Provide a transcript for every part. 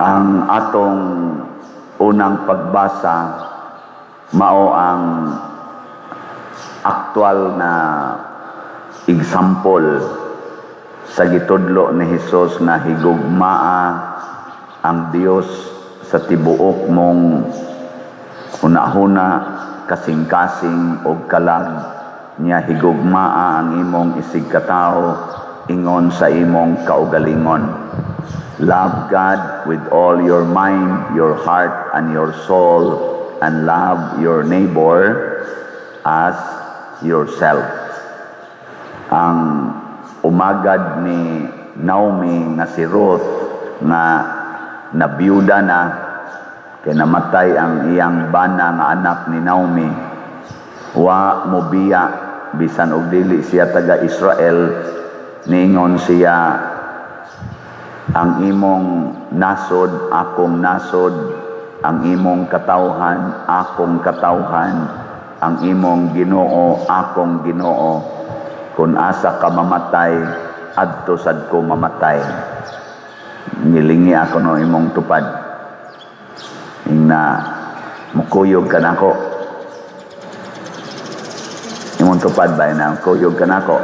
Ang atong unang pagbasa mao ang aktual na example sa gitudlo ni Hesus nga higugmaa ang Dios sa tibuok mong hunahuna, kasing-kasing og kalag niya, higugmaa ang imong isigkatawo ingon sa imong kaugalingon. Love God with all your mind, your heart, and your soul, and love your neighbor as yourself. Ang umagad ni Naomi nga si Ruth nga nabiyuda na kay namatay ang iyang bana nga anak ni Naomi, wa mobiya bisan og dili siya taga Israel. Niingon siya, "Ang imong nasod, akong nasod, ang imong katawhan, akong katawhan, ang imong Ginoo, akong Ginoo. Kung asa ka mamatay, adto sad ko mamatay." Ngilingi ako no imong tupad. Ingna mukuyog ka nako. Imong tupad ba na kuyog ka nako?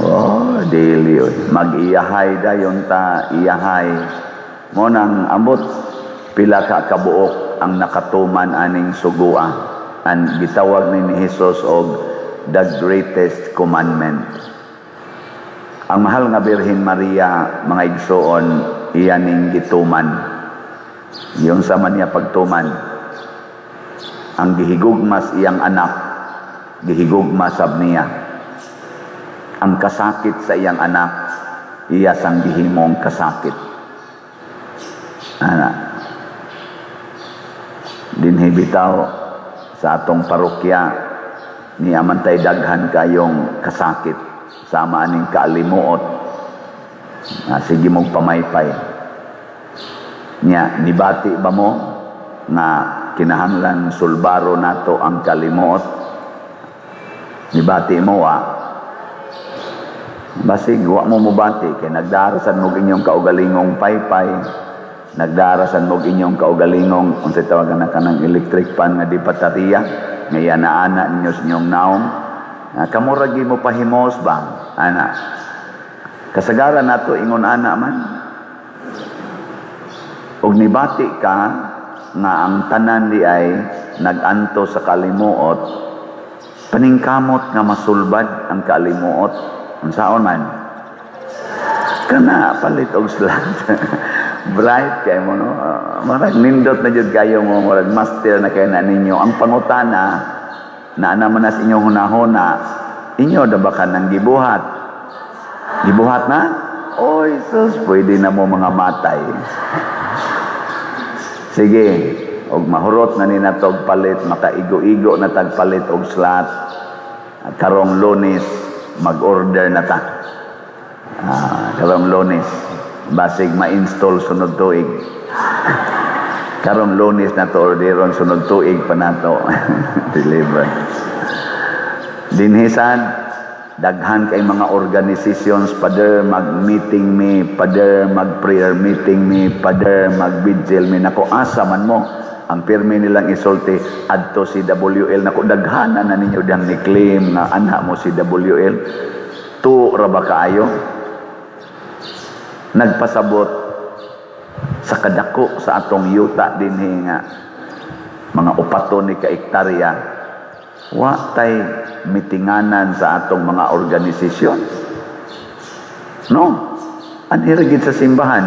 Oh, dili oy. Mag-iyahay dayon ta, iyahay. Mo nang ambot pila ka kabuok ang nakatuman aning sugua. Ang gitawag ni Jesus og the greatest commandment. Ang mahal nga Birhen Maria, mga igsoon, iya ning gituman. Yung sa man niya pagtuman. Ang gihigugmas iyang anak, gihigugma sab niya. Ang kasakit sa iyang anak, iya sang gihimong kasakit. Ana. Dinhi bitaw sa atong parokya ni amantay daghan kayong kasakit sama aning kaalimuot. Ah, sige mong pamaypay. Nya, nibati ba mo nga kinahanglan sulbaro nato ang kalimuot? Nibati mo wa? Basig wa mo mobati kay nagdarasan mo inyong kaugalingong paypay, nagdarasan mo inyong kaugalingong unsay tawagan na kanang electric fan nga di baterya nga ana ninyo sa inyong naong. Ah, kamo ra mo pahimos ba ana? Kasagaran nato ingon ana man. Ug nibati ka nga ang tanan di ay nag-anto sa kalimuot, paningkamot nga masulbad ang kalimuot. Unsaon man kana? Palit og slat. Bright kay mo, no? Marag nindot na jud kayo mo, murag master na kayo na ninyo ang pangutana na ana man na sa inyong hunahuna. Inyo da ba kanang gibuhat? Gibuhat na? Oy sus, pwede na mo mga matay. Sige, og mahurot na ni natog palit, makaigo-igo na tag palit og slot. Karong Lunes mag-order na ta. Ah, karong Lunes, basig ma-install sunod tuig. Karong Lunes na to orderon, sunod tuig pa nato deliver. Dinhi sad daghan kay mga organizations, pader mag-meeting mi, pader mag-prayer meeting mi, pader mag-vigil mi. Nako, asa man mo? Ang pirmi nilang isulti, adto CWL. Nako, daghana na ninyo diyang ni-claim nga anha mo CWL. Tu ra ba kaayo? Nagpasabot sa kadako sa atong yuta dinhi nga mga upaton ni ka ektarya, wa tay mitinganan sa atong mga organisasyon, no? Anhi ra gid sa simbahan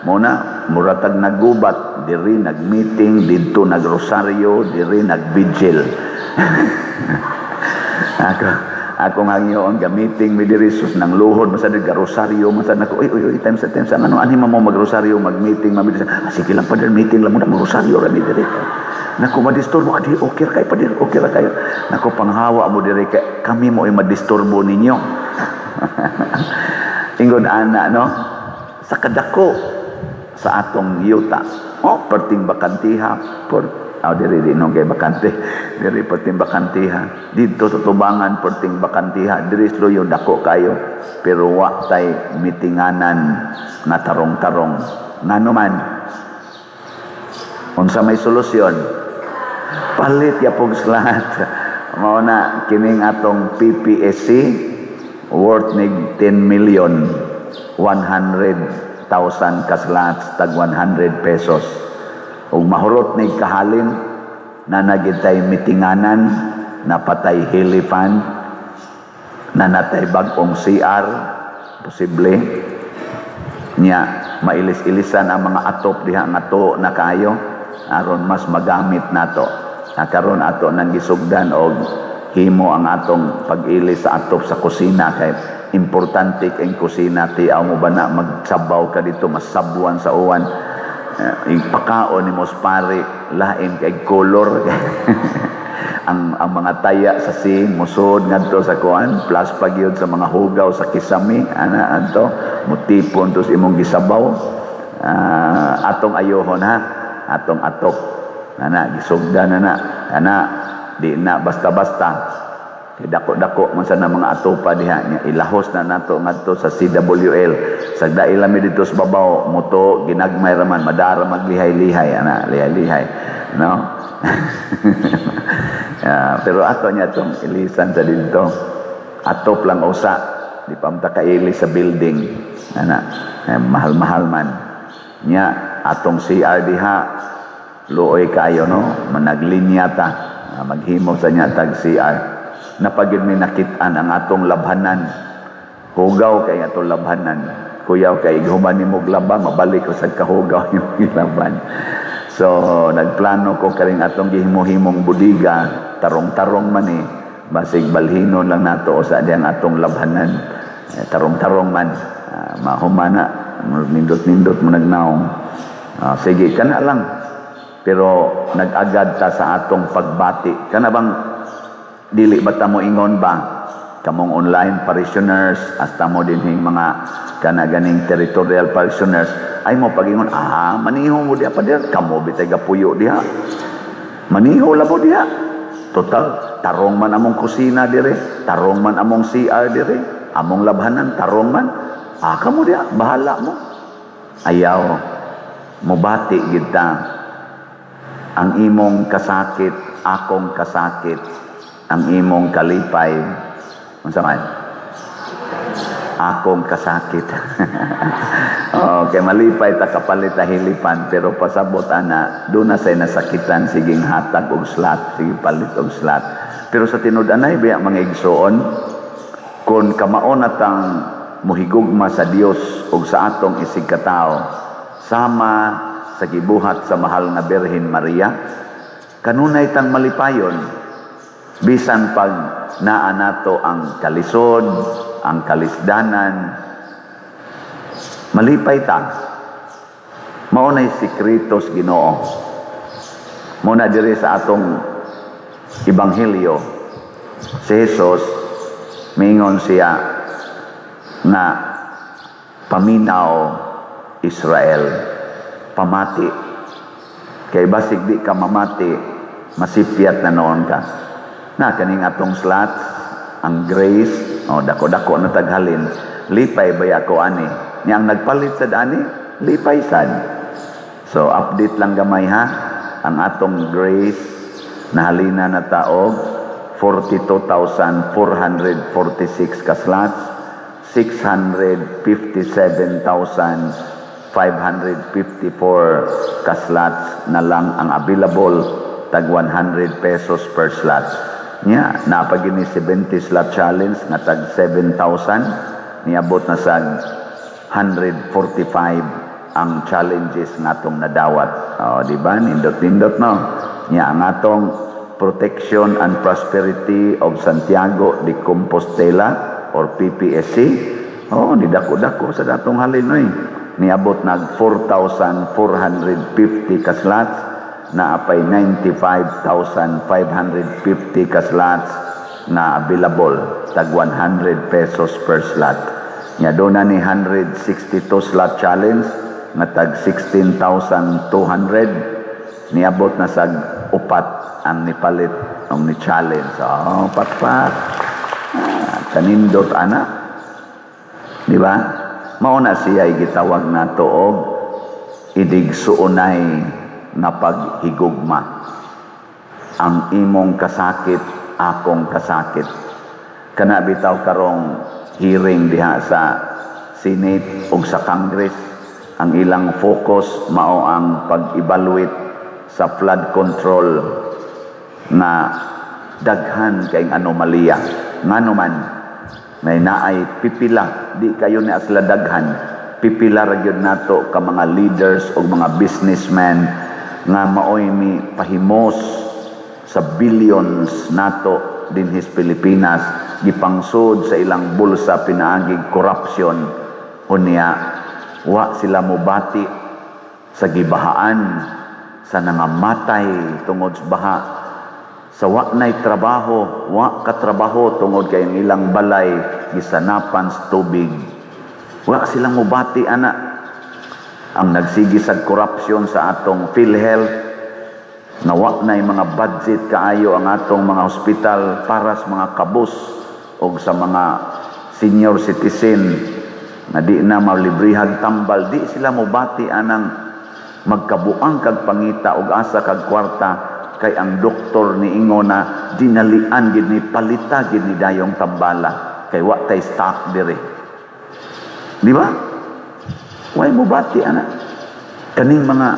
mo na muratag naggubat. Diri nagmeeting, didto nagrosaryo, diri nagvigil. Ako akong hangyoon ga meeting mi diri, sus, nang luhod man sa rosaryo man sa nako. Uy uy uy, time sa time sa ano anhi mo magrosaryo, mag-meeting man mi diri. Ah, sige lang pader, meeting lang muna, magrosaryo ra mi diri. Nako, madisturbo adi. Okay ra kayo pader, okay ra kayo. Nako, panghawa mo diri kay kami mo ay madisturbo ninyo. Ingon ana, no? Sa kadako sa atong yuta, oh, perting bakantiha por. Oh, diri di no kay bakante. Diri perting bakantiha. Didto sa tubangan perting bakantiha. Diri sa luyo dako kayo. Pero wa tay mitinganan nga tarong-tarong. Ngano man? Unsa may solusyon? Palit yapog slot. Mao na kining atong PPSC worth nig 10 million 100,000 ka slots, tag 100 pesos. Ug mahurot nig kahalin na nagitay mitinganan, napatay helifan, na natay bag-ong CR, posible niya mailis-ilisan ang mga atop diha nga to na kayo aron mas magamit nato. Na karon ato nang gisugdan og himo ang atong pag-ilis sa atop sa kusina, kay importante kay kusina. Tiaw mo ba na magsabaw ka dito, masabwan sa uwan? Ipakaon ni mos pare, lain kay color ang mga taya sa sink, musod ngadto sa kuan, plus pagyud sa mga hugaw sa kisami ana adto mutipon tos imong gisabaw. Atong ayohon ha, atong atop ana, gisugdan na na ana, di na basta-basta kay dako-dako man sa na mga atopa diha nya. Ilahos na nato ngadto sa CWL sa daila mi dito sa babaw, moto ginagmay raman, madara maglihay-lihay ana, lihay-lihay, no? Pero ato niya tong ilisan sa dito, atop lang usa, di pa mta kaili sa building ana, eh, mahal-mahal man nya atong CR diha. Luoy kayo, no? Managlinya ta. Maghimo sa niya tag CR. Napagid mi nakit-an ang atong labhanan, hugaw kay atong labhanan, kuyaw kay human nimo laba, mabalik ko sa kahugaw yung laban. So nagplano ko karing atong gihimo-himong budiga, tarong-tarong man eh, basig balhinon lang nato sa diyang atong labhanan. Eh, tarong-tarong man. Mahumana, nindot-nindot mo nagnaong. Sige, kana lang. Pero nag-agad ta sa atong pagbati. Kana bang dili ba ta mo ingon ba, kamong online parishioners, hasta mo dinhing mga kana ganing territorial parishioners, ay mo pagingon, maniho mo diha pa diha, kamo bitay gapuyo diha, maniho la mo diha, total tarong man among kusina dire, tarong man among CR dire, among labhanan tarong man, kamo diha, bahala mo. Ayaw, mobati gid ta. Ang imong kasakit, akong kasakit. Ang imong kalipay, unsa man? Akong kasakit. Okay, malipay ta kapalit ta hilipan, pero pasabot ana, doon na say nasakitan, siging hatag og slot, sige palit og slot. Pero sa tinud-anay biya, mga igsoon, kung kamao na tang muhigugma sa Dios ug sa atong isig katao sama sa gibuhat sa mahal nga Birhen Maria, kanunay tang malipayon bisan pag naa nato ang kalisod, ang kalisdanan, malipay ta. Mao nay sikreto sa Ginoo. Mao na diri sa atong ebanghelyo, si Jesus mingon siya nga, "Paminaw, Israel, pamati." Kay basig di ka mamati, masipyat na noon ka. Na kaning atong slots, ang Grace, oh, dako-dako na taghalin. Lipay ba ako ani? Nya ang nagpalit sad ani, lipay sad. So update lang gamay ha. Ang atong Grace nahalina na taog 42,446 ka slots, 657,554 ka slots na lang ang available, tag 100 pesos per slot. Nya, napagini 70 slot challenge nga tag 7,000, niabot na sa 145 ang challenges nga atong nadawat. Oh, di ba? Nindot-nindot, no? Nya ang atong Protection and Prosperity of Santiago de Compostela or PPSC. Oh, ni dako-dako sa datong halin oy. Niabot nag 4,450 ka slots, na apay 95,550 ka slots na available, tag 100 pesos per slot. Nya doon na ni 162 slot challenge nga tag 16,200, niabot na sa upat ang nipalit ang ni challenge. Oh, patpat. Kanindot ana. Di ba? Mao na siya gitawag nato og Inigsuonay nga paghigugma. Ang imong kasakit, akong kasakit. Kana bitaw karong hearing diha sa Senate ug sa Congress, ang ilang focus mao ang pag-evaluate sa flood control na daghan kay anomalya. Ngano man may naay pipila, di kayo ni sila daghan, pipila ra gyud nato ka mga leaders o mga businessmen nga maoy mi pahimos sa billions nato dinhis Pilipinas, gipangsud sa ilang bulsa pinaagig corruption. Unya wa sila mobati sa gibahaan, sa nangamatay tungod sa baha, sa wa nay trabaho, wa katrabaho tungod kay ang ilang balay gisanapan sa tubig. Wa sila mobati ana. Ang nagsigi sa corruption sa atong PhilHealth, nga wa nay mga budget kaayo ang atong mga hospital para sa mga kabus o sa mga senior citizen na di na malibrihag tambal, di sila mobati anang magkabuang kag pangita og asa kag kwarta, kay ang doktor ni ingo na dinalian gid ni, palita gid ni dayong tambala kay wa tay stock dire, di ba? Way mobati ana. Kaning mga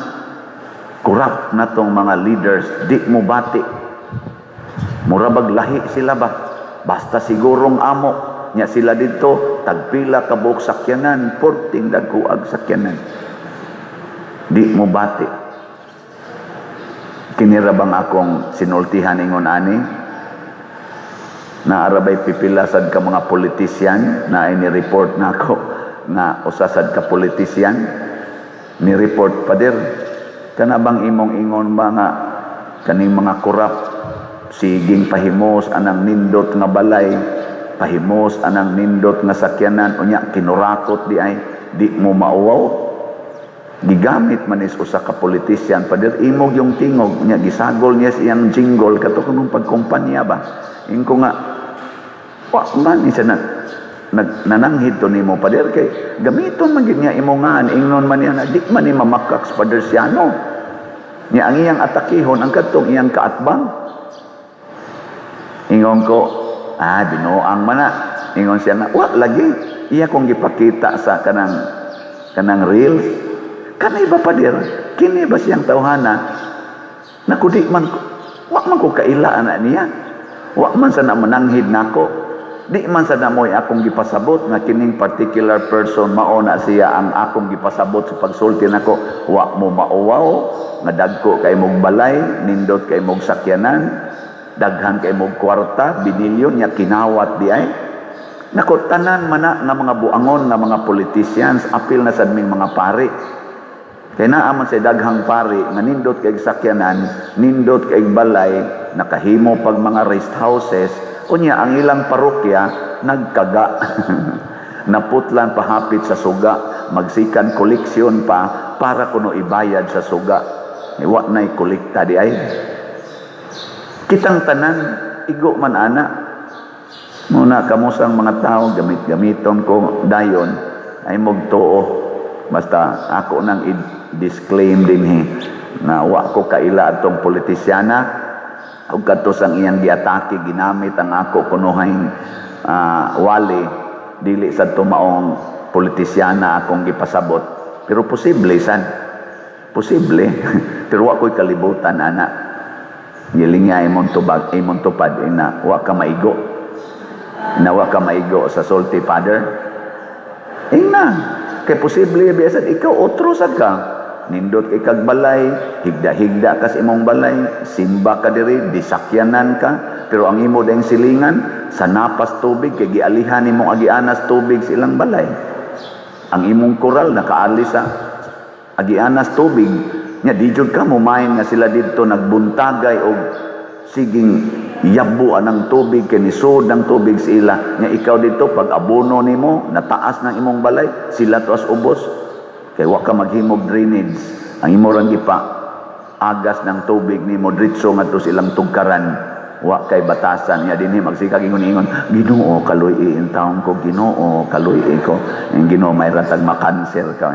corrupt natong mga leaders, di mo bati. Mura bag lahi sila ba, basta sigurong amo nya sila dito, tagpila ka buok sakyanan, porting dagkuag sakyanan, di mo bati. Kinira bang akong sinultihan ingon ani na arabay pipila sad ka mga politician na ni report nako nga usa sad ka politician ni report, "Pader, kana bang imong ingon ba nga kaning mga corrupt siging pahimos anang nindot nga balay, pahimos anang nindot nga sakyanan, unya kinurakot di ay, di mo mauwaw?" Gigamit man is usa ka politician, "Pader, imog yung tingog nya." Gisagol niya sa iyang jingle kato kanong pagkumpanya ba. Ingko nga wa man isa na nag nananghid to nimo, pader, kay gamiton man gid niya imo ngan. Ingnon man niya na di man ni mamakak sa Pader Siano niya, ang iyang atakihon ang kadtong iyang kaatbang. Ingon ko, "Ah, binuang man na." Ingon siya nga wa lagi. Iya kong gipakita sa kanang reels. "Kanay ba, pader? Kini ba siyang tawhana?" Naku, di man wa man ko kaila ana niya. Wa man sa na mananghid nako. Di man sa namoy akong gipasabot nga kining particular person mao na siya ang akong gipasabot sa pagsulti nako. Wa mo mauwaw nga dagko kay mong balay, nindot kay mong sakyanan, daghan kay mong kwarta, binilyon nya kinawat di ay. Nako, tanan man na nga mga buangon nga mga politicians, apil na sad ming mga pari. Kay naa man sa daghang pari nga nindot kay sakyanan, nindot kay balay, nakahimo pag mga rest houses, unya ang ilang parokya nagkaga. Naputlan pahapit sa suga, magsikan koleksyon pa para kuno ibayad sa suga. Wa na'y kolekta di ay. Kitang tanan igo man ana. Muna kamusang mga tao, gamit-gamiton ko dayon ay mogtuo. Basta ako nang i-disclaim dinhi na wa ko kaila atong politisyana ug kadto sang iyang giatake, ginamit ang ako kunuhay wali, dili sa tumaong politisyana akong gipasabot, pero posible san, posible, pero wa ko'y kalibutan ana. Gilingya imong tubag, imong tupad ina wa ka maigo na, wa ka maigo sa sulti, Father. Ingna kay posible biyasan ikaw otro sad ka, nindot kay kag balay, higda-higda ka sa imong balay, simba ka diri, disakyanan ka, pero ang imo dayong silingan sa napas tubig kay gialihan nimong agianas tubig sa ilang balay. Ang imong koral nakaali sa agianas tubig nya, di jud ka mumain nga sila didto nagbuntagay og siging yabo anang tubig kay nisod ang tubig sa ila nya. Ikaw dito, pag abono nimo nataas ng imong balay, sila tuas ubos kay wa ka maghimog drainage. Ang imo rang gipa agas ng tubig nimo diretso ngadto sa ilang tugkaran. Wa kay batasan nya dinhi magsikag ingon-ingon, "Ginoo, kaluy-i in taon ko, Ginoo, kaluy-i ko." Ang Ginoo may ratag makanser ka.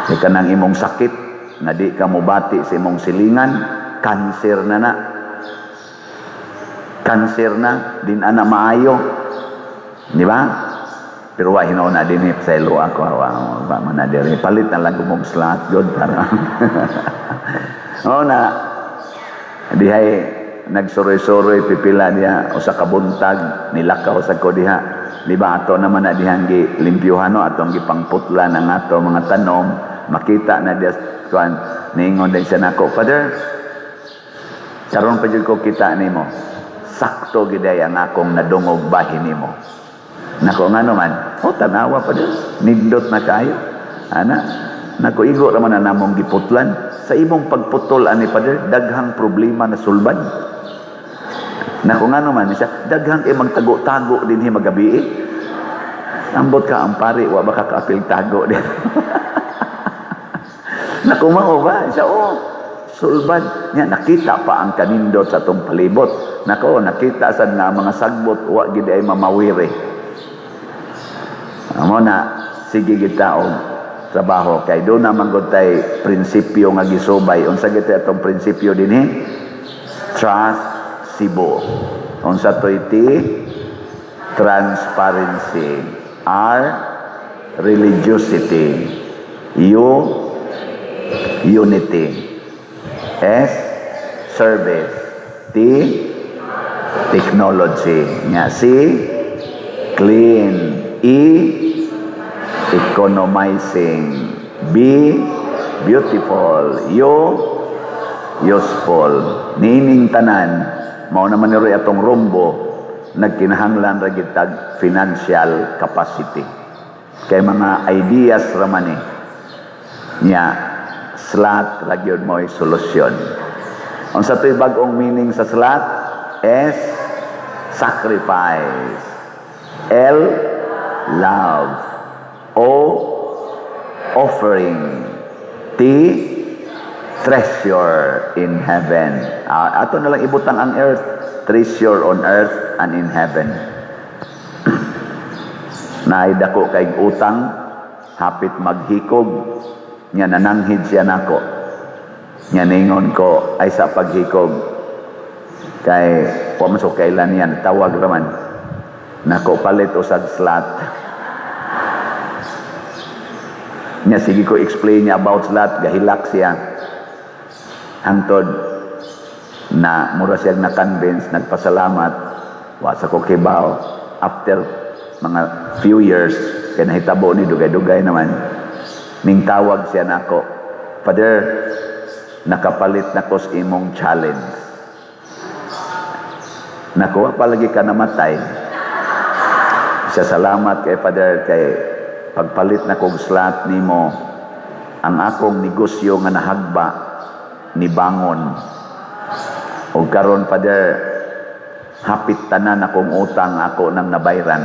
Kay kanang imong sakit nga di ka mobati sa imong silingan, kanser na na. Kanser na, di na na maayo. Di ba? Pero wa hinuon na dinhi sa ilo ako, wa, wa man na diri. Palit na lang mong slot god para. Oo na, dihay nagsuroy-suroy pipila diha usa ka buntag, nilakaw sa ko diha. Di ba ato naman na dihang gi limpyuhan, no, atong gipangputlan ang ato mga tanom, makita na diha kuan. Niingon din siya nako, "Father, karon pa jud ko kita nimo. Sakto giday ang akong nadungog bahin nimo." Nako, ngano man? "Oh, tanawa pa din, nindot na kayo ana." Nako, igo raman na namong giputlan. Sa imong pagputol ani, Father, daghang problema na sulbad. Nako, ngano man siya? "Daghang kay magtago-tago dinhi magabi." Ambot ka, ang pari wa ba ka kaapil tago din? Naku, mao ba siya? "Oh, sulbad nya." Nakita pa ang kanindot sa atong palibot. Nako, nakita sad nga ang mga sagbot wa gid ay mamawiri. Amo na, sige kita og trabaho kay do na man gud tay prinsipyo nga gisubay. Unsa gid atong prinsipyo dinhi? Trust Cebu. Unsa to'y T? Transparency. R, religiosity. U, unity. S, service. T, technology. Nga C, clean. E, economizing. B, beautiful. U, useful. Niining tanan, mao naman ni Roy atong rumbo, nagkinahanglan ra gyud tag financial capacity. Kay mga ideas ra man eh. Nya, slot ra gyud mo'y solusyon. Unsa to'y bag-ong meaning sa slot? S, sacrifice. L, love. O, offering. T, treasure in heaven. Ah, ato na lang ibutang ang earth, treasure on earth and in heaven. Naay dako kay utang, hapit maghikog, nya nananghid siya nako. Nya ningon ko ay sa paghikog kay wa man so kailan yan, tawag raman. Nako, palit usag slot. Nya sige ko explain niya about slot, gahilak siya. Hangtod na mura siya na-convince, nagpasalamat, wa sa ko kibaw. After mga few years, kay nahitabo ni dugay-dugay naman, ning tawag siya nako, "Father, nakapalit na ko sa imong challenge." Nako, wa palagi ka namatay. Siya, "Salamat kay Father, kay pagpalit na kog slot nimo, ang akong negosyo nga nahagba ni bangon. O karon, Father, hapit tanan akong utang ako nang nabayran."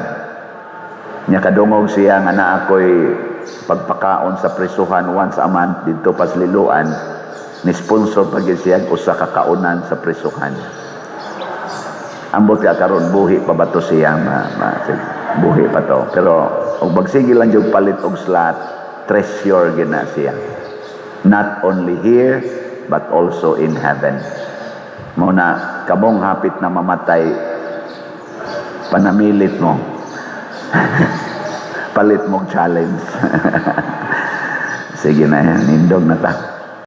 Nya kadungog siya nga naa ako'y pagpakaon sa prisuhan once a month didto pa sa Liloan, ni sponsor pa gyud siya usa ka kaunan sa prisuhan. Ambot ka karon buhi pa ba to siya? Ma, ma, buhi pa to. Pero og magsige lang jud palit og slot, treasure gyud na siya. Not only here but also in heaven. Mao na kamong hapit na mamatay, panamilit mo. Palit mong challenge. Sige na, nindog na ta.